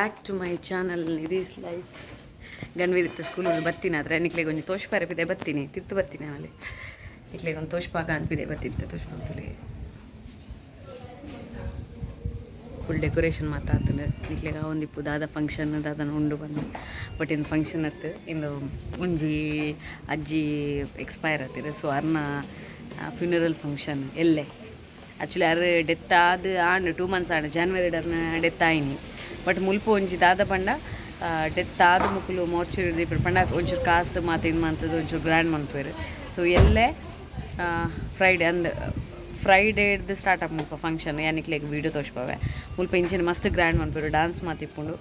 Back to my channel Nidhi's Life. ಗನ್ವೀರಿತ್ತ school ಬತ್ತೀನಿ ಆದರೆ ನಿಕ್ಲೆಗ್ ಒಂಜಿ ತೋಷ್ಪಾರೆ ಪಿದೆ ಬತ್ತೀನಿ, ತಿರ್ತು ಬತ್ತೀನಿ. ಆಮೇಲೆ ನಿಕ್ಲೆಗ್ ಒಂದು ತೋಷ್ಪಾಗ ಅನ್ಪಿದೆ ಬತ್ತಿತ್ತ ತೋಷ್ಪಾಂತುಲೆ. ಫುಲ್ ಡೆಕೋರೇಷನ್ ಮಾತಾತಂಡು ನಿಕ್ಲೆಗ್ ಒಂದಿಪ್ಪು ದಾದ ಫಂಕ್ಷನ್ ದಾದನ ಉಂಡು ಬಂದು. ಬಟ್ ಇಂದು ಫಂಕ್ಷನ್ ಅತ್ತು, ಇಂದು ಒಂಜಿ ಅಜ್ಜಿ ಎಕ್ಸ್ಪೈರ್ ಆತಿರು. ಸೊ ಅರ್ನ ಫ್ಯೂನರಲ್ ಫಂಕ್ಷನ್ ಎಲ್ಲೆ. ಆ್ಯಕ್ಚುಲಿ ಅರ್ ಡೆತ್ ಆದ್ ಆಂಡ್, 2 ಮಂತ್ಸ್ ಆಂಡ್. ಜಾನ್ವರಿ ಅರ್ನ ಡೆತ್ ಆಯಿನಿ. ಬಟ್ ಮುಲ್ಪ ಒಂಜಿ ದಾದ ಪಂಡ, ಡೆತ್ ಆದ್ ಮುಕುಲು ಮೋರ್ಚುರಿ ದೀಪೆರ್ ಪಂಡ ಒಂಚೂರು ಕಾಸು ಮಾತ ಇದು ಮಂತುದು ಒಂಚೂರು ಗ್ರ್ಯಾಂಡ್ ಮನ್ಪುವೆರ್. ಸೊ ಎಲ್ಲೆ ಫ್ರೈಡೆ ಅಂದ್, ಫ್ರೈಡೇಡ್ದು ಸ್ಟಾರ್ಟ್ ಆಪ್ ಮುಲ್ಪ ಫಂಕ್ಷನ್. ಯಾನಿಕ್ಲೆಗ್ ವೀಡಿಯೋ ತೋಜ್ಪಾವೆ. ಮುಲ್ಪ ಇಂಚಿನ ಮಸ್ತ್ ಗ್ರ್ಯಾಂಡ್ ಮನ್ಪುವೆರ್, ಡಾನ್ಸ್ ಮಾತ ಇಪ್ಪುಂಡು.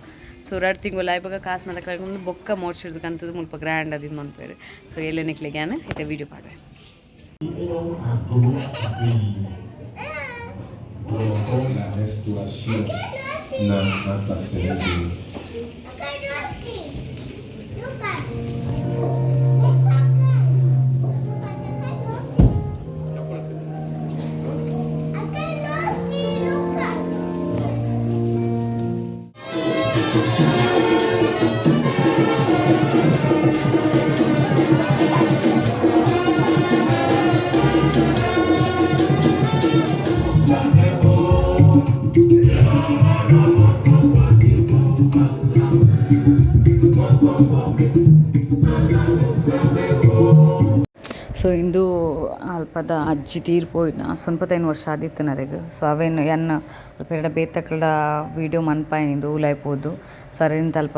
ಸೊ ರಡ್ಡ್ ತಿಂಗೊಲು ಆಯ್ಬೊಕ ಕಾಸು ಮಾತ ಬೊಕ್ಕ ಮೋರ್ಚುರಿದ ಕಂತುದು ಮುಲ್ಪ ಗ್ರ್ಯಾಂಡ್ ಅದು ಇದು ಮನ್ಪುವೆರ್. ಸೊ ಎಲ್ಲೆ ನಿಕ್ಲೆಗ್ ಯಾನ್ ಇತ್ತೆ video ಪಾಡ್ವೆ. La restauration na na. So ಇಂದು ಅಲ್ಪದ ಅಜ್ಜಿ ತೀರ್ ಪೋಯಿನ 95 ವರ್ಷ ಆದಿತ್ತು ನರೆಗ್. ಸೊ ಅವೇನು ಎನ್ನ ಅಲ್ಪ ಎಡ ಬೇತಕ್ಲಡ ವೀಡಿಯೋ ಮನ್ಪಾಯಿನಿ. ಇಂದು ಉಲಾಯಿ ಪೋದು ಸರಿನ್ ಅಲ್ಪ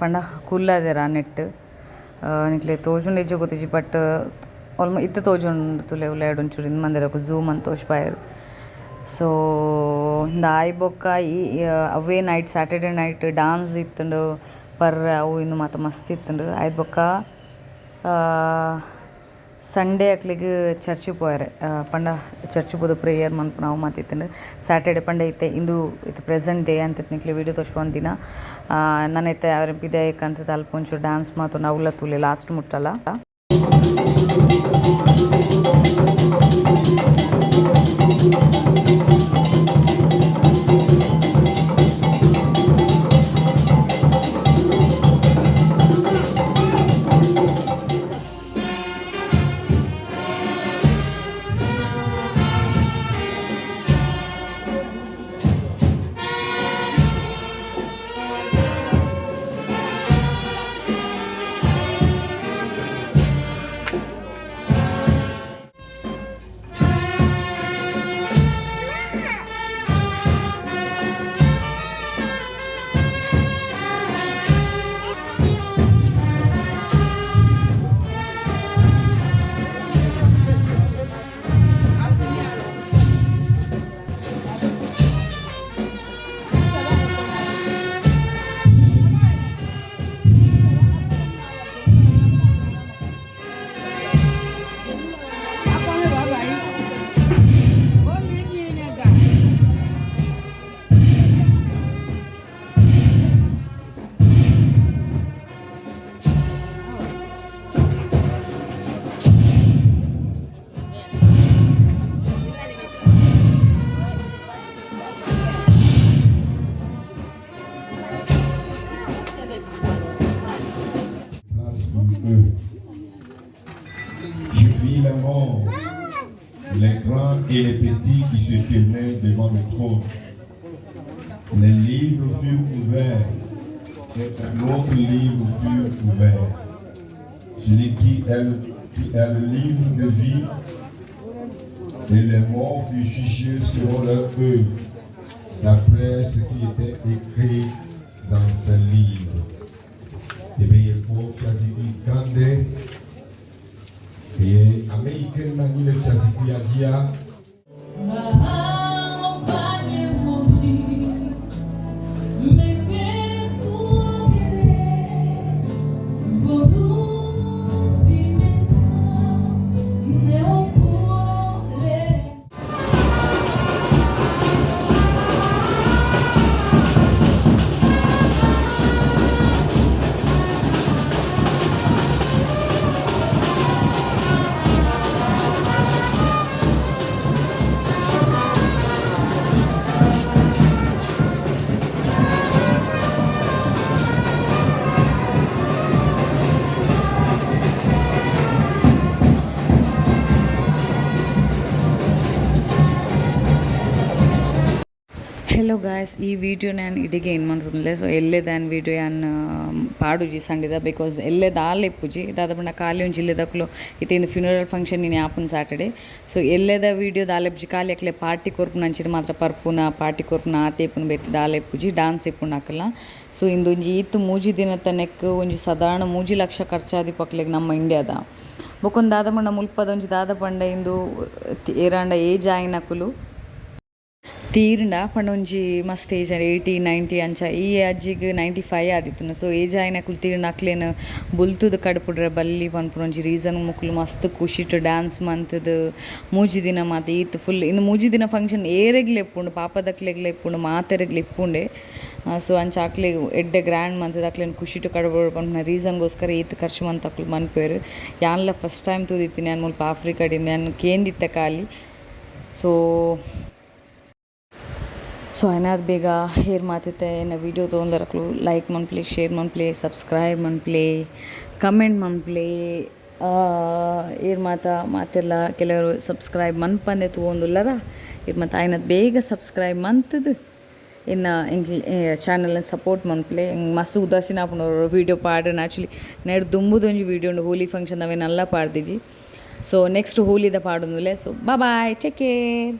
ಪಂಡ ಕುಲ್ಲದೆರ್ ಆ ನೆಟ್ಟ್. ನಿಕ್ಲೆ ತೋಜುಂಡು ಇಜ್ಜಿ ಗೊತ್ತಿಜ್ಜಿ, ಬಟ್ ಆಲ್ಮೋ ಇತ್ತೆ ತೋಜುಂಡು ತೂಲೆ. ಉಲಾಯಿಡ್ ಒಂಚೂರು ಇಂದ್ ಮಂದೆರ್ ಝೂಮ್ ಅಂದ್ ತೋಜ್ಪಾಯೆರ್. ಸೊ ಇಂದು ಆಯಿ ಬೊಕ್ಕ ಈ ಅವೇ ನೈಟ್, ಸ್ಯಾಟರ್ಡೆ ನೈಟ್ ಡಾನ್ಸ್ ಇತ್ತುಂಡು, ಪರ್ರೆ ಅವು ಇಂದು ಮಾತ ಮಸ್ತ್ ಇತ್ತುಂಡು. ಆಯ್ತು, ಬೊಕ್ಕ ಸಂಡೇ ಅಕ್ಲೆಗ್ ಚರ್ಚ್ ಪೋಯೆರೆ ಪಂಡ ಚರ್ಚ್ ಪೋದು ಪ್ರೇಯರ್ ಮನ್ಪುನ ಅವು ಮಾತ ಇತ್ತುಂಡು. ಸ್ಯಾಟರ್ಡೆ ಪಂಡ ಇತ್ತೆ ಇಂದು ಇತ್ತೆ ಪ್ರೆಸೆಂಟ್ ಡೇ ಅಂತ ನಿಕ್ಲೆ ವೀಡಿಯೋ ತೋಜ್ಪಾವೊಂದಿನ. ನನ ಇತ್ತೆ ಅವರ ಪಿದಾಯಿ ಕಂತುದು ಅಲ್ಪ ಒಂಚೂರು ಡಾನ್ಸ್ ಮಾತೊಂಡು ಅವುಲ ತೂಲೆ last ಮುಟ್ಟಲ. Place pour eux. Je vis les morts, les grands et les petits qui se tenaient devant le trône. Les livres furent ouverts et un autre livre fut ouvert. Celui qui est le livre de vie, et les morts furent jugés selon leur œuvre, d'après ce qui était écrit dans ce livre. Ebe yekpɔ fiazikpui gã ɖe eye ame yi ke nɔ anyi le fiazikpuia dzia. Hello guys, ಈ video ನಾನು ಇಡಿಗೆ ಏನು ಮನ್ಪುಂಡ್ಲೆ. ಸೊ ಎಲ್ಲೆದಾನ್ video ಯಾನ್ ಪಾಡುಜಿ ಸಂಡಿದ, because ಎಲ್ಲೆ ದಾಲ ಇಪ್ಪುಜಿ. ದಾದ ಪಂಡ ಖಾಲಿ ಒಂಜಿ ಇಲ್ಲೆದಕುಲು ಇತ್ತೆ ಇಂದು ಫ್ಯೂನರಲ್ ಫಂಕ್ಷನ್ ಇನಿ ಆಪುನ ಸ್ಯಾಟರ್ಡೆ. ಸೊ ಎಲ್ಲೆದ ವಿಡಿಯೋ ದಾಲ ಇಪ್ಪುಜಿ. ಖಾಲಿ ಅಕ್ಲೆ ಪಾರ್ಟಿ ಕೊರ್ಪುನ ಅಂಚಿನ ಮಾತ್ರ ಪರ್ಪುನ, ಪಾರ್ಟಿ ಕೊರ್ಪುನ ಆತೆ ಇಪ್ಪುನ, ಬೇತೆ ದಾಲ ಇಪ್ಪುಜಿ. ಡಾನ್ಸ್ ಇಪ್ಪುನ ಅಕಲ್ನ. ಸೊ ಇಂದೊಂಜಿ ಈತ್ 3 ದಿನತ ನೆಕ್ ಒಂಜಿ ಸಾಧಾರಣ 3 ಲಕ್ಷ ಖರ್ಚಾದಿಪ್ಪಕ್ಲೆಗ್ ನಮ್ಮ ಇಂಡಿಯಾದ. ಬೊಕೊಂದು ದಾದ ಪಂಡ, ಮುಲ್ಪದ ಒಂಜಿ ದಾದ ಪಂಡ, ಇಂದು ಏರಾಂಡ ಏಜ್ ಆಯಿನಕುಲು ತೀರ್ಂಡ ಪಂಡ ಒಂಜಿ ಮಸ್ತ್ ಏಜ್, 80, 90 ಅಂಚ. ಈ ಅಜ್ಜಿಗ್ 95 ಆದಿತ್ತುಂಡು. ಸೊ ಏಜ್ ಆಯಿನಕುಲು ತೀರ್ಂಡ ಅಕ್ಲೆನ್ ಬುಲ್ತುದು ಕಡಪುಡ್ರೆ ಬಲ್ಲಿ ಪನ್ಪುನ ಒಂಜಿ ರೀಸನ್ ಮೊಕುಲು ಮಸ್ತ್ ಖುಷಿಟ್ ಡ್ಯಾನ್ಸ್ ಮಂತುದು 3 ದಿನ ಮಾತ ಈತ್ ಫುಲ್. ಇಂದು 3 ದಿನ ಫಂಕ್ಷನ್ ಏರೆಗ್ಲ ಇಪ್ಪುಂಡು, ಪಾಪದಕ್ಲೆಗ್ಲ ಇಪ್ಪುಂಡು, ಮಾತೆರೆಗ್ಲ ಇಪ್ಪುಂಡೆ. ಸೊ ಅಂಚ ಅಕ್ಲೆಗ್ ಎಡ್ಡೆ ಗ್ರ್ಯಾಂಡ್ ಮಂತುದು ಅಕ್ಲೆನ್ ಖುಷಿಟ್ ಕಡಪುಡೊಡು ಪನ್ಪುನ ರೀಸನ್ಗೋಸ್ಕರ ಈತ್ ಖರ್ಚು ಮಂತ್ ಅಕ್ಲು ಮನ್ಪುವೆರ್. ಯಾನ್ಲ ಫಸ್ಟ್ ಟೈಮ್ ತೂದಿತ್ತೀನಿ. ಯಾನ್ ಮುಲ್ಪ ಆಫ್ರಿಕಾಡಿಂದ ಯಾನ್ ಕೇಂದಿತ್ತೆ ಖಾಲಿ. ಸೊ ಸೊ ಆಯ್ನಾದ್ ಬೇಗ ಹೇರ್ ಮಾತಿತ್ತೆ ಎನ್ನ ವೀಡಿಯೋ ತೋಂದರಕ್ಲು ಲೈಕ್ ಮನ್ಪುಲೆ, ಶೇರ್ ಮನ್ಪುಲೆ, ಸಬ್ಸ್ಕ್ರೈಬ್ ಮನ್ಪುಲೆ, ಕಮೆಂಟ್ ಮನ್ಪುಲೆ. ಈರ್ ಮಾತ ಮಾತೆಲ್ಲ ಕೆಲವರು ಸಬ್ಸ್ಕ್ರೈಬ್ ಮನ್ಪಂದೆ ತೂವೊಂದುಲ್ಲರ. ಇರ್ ಮಾತ ಆಯ್ನದ್ ಬೇಗ ಸಬ್ಸ್ಕ್ರೈಬ್ ಮಂತುದು ಇನ್ನು ಎಂಕ್ಲೆ ಚಾನಲ್ ಸಪೋರ್ಟ್ ಮನ್ಪುಲೆ. ಮಸ್ತ್ ಉದಾಸೀನ ಆಪುಂಡು ವೀಡಿಯೋ ಪಾಡನ್. ಆ್ಯಕ್ಚುಲಿ ನೆಡ್ ದುಂಬುದೊಂಜಿ ವೀಡಿಯೋ ಉಂಡು ಹೋಲಿ ಫಂಕ್ಷನ್, ಅವೇನೆಲ್ಲ ಪಾಡ್ದಿಜಿ. ಸೊ next ಹೋಲಿದ ಪಾಡೊಂದುಲ್ಲೆ. So bye, take care.